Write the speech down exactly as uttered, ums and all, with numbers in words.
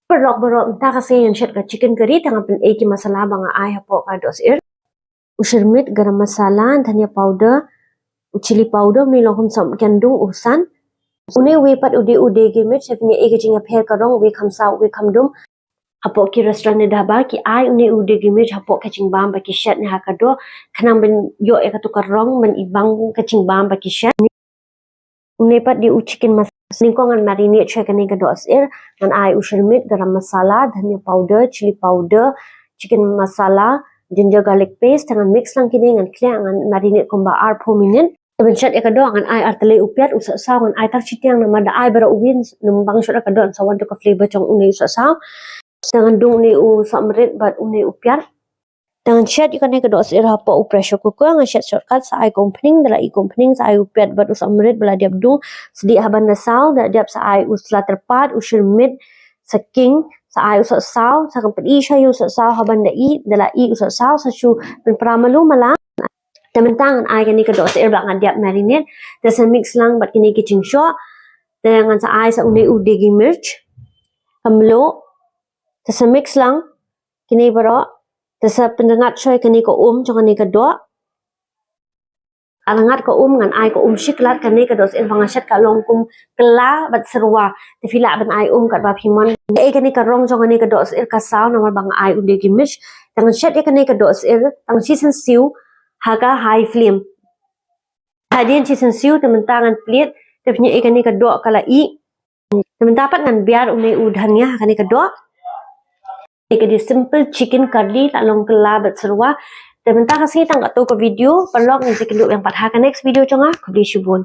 Paralok baroh, mynta ka sngi ngan shet ka chicken curry, tang ngan pyn-i ki masala ba nga ai hapoh ka dohsir. U shyrmit, garam masala, dhania powder, u chili powder, mi long kum som kyndung u san. Une uwei pat u dei u degi mirch, shet ne e ka jingïapher ka rong, uwei kham saw, uwei kham dum. Hapoh ki restaurant ne dhaba ki ai une u degi mirch hapoh ka jingbam ba ki shet ne ha ka doh, khnang ban ïoh ïa katu ka rong ban i bang ka jingbam ba ki shet. Une pat dei u chicken masala. Nyngkong ngan marinate shuwa kane ka dohsir, ngan ai u shyrmit, garam masala, dhania powder, chili powder, chicken masala, ginger garlic paste, ngan mix lang kine, ngan khleh, ngan marinate kumba arphew minit. Te ban shet ïa ka doh ngan ai artylli u piat, u sohsaw ngan ai tang shiteng namar da ai baroh uwei, namar ban shet ïa ka doh sa wan tu ka flavor jong une u sohsaw. Te ngan dung une u sohmrit bad une u piat. Te ngan shet ïa kane ka dohsir hapoh u pressure cooker, ngan shet shortcut, sa ai ka umphniang, da la i ka umphniang, sa ai u piat bad u sohmrit ba la dep dung, sdih ha ban da saw, da dep sa ai u sla tyrpad, u shyrmit, sa king, sa ai u sohsaw, sa kan pyn-i shuwa ïa u sohsaw ha ban da i, da la i u sohsaw, sa shu pynpra malu mala. Te mynta ngan ai kane ka dohsir ba nga dep marinate, te sa mix lang bad kine ki jingshoh, te ngan sa ai sa une u degi mirch, ka mluh, te sa mix lang, kine baroh, te sa pynrngat shuwa kane ka um jong kane ka doh. Rngat ka um ngan ai ka um shi klat, kane ka dohsir ba nga shet ka long kum kylla bad syrwa. Te phi lah ban ai um katba phi mon. Te kane ka rong jong kane ka dohsir ka saw namar ba nga ai u degi mirch. Te ngan shet ïa kane ka dohsir tang shisien siew ha ka high flame. Hadien shisien siew te mynta ngan plied, te phi ïohi kane ka doh ka la ih. Te mynta pat ngan biar une u dhania ha kane ka doh. Te ka dei simple chicken curry, la long kylla bad syrwa. Te mynta ka sngi tang katto ka video, paralok, ngin sa ïakynduh biang pat ha ka next video jong nga. Khublei shibun.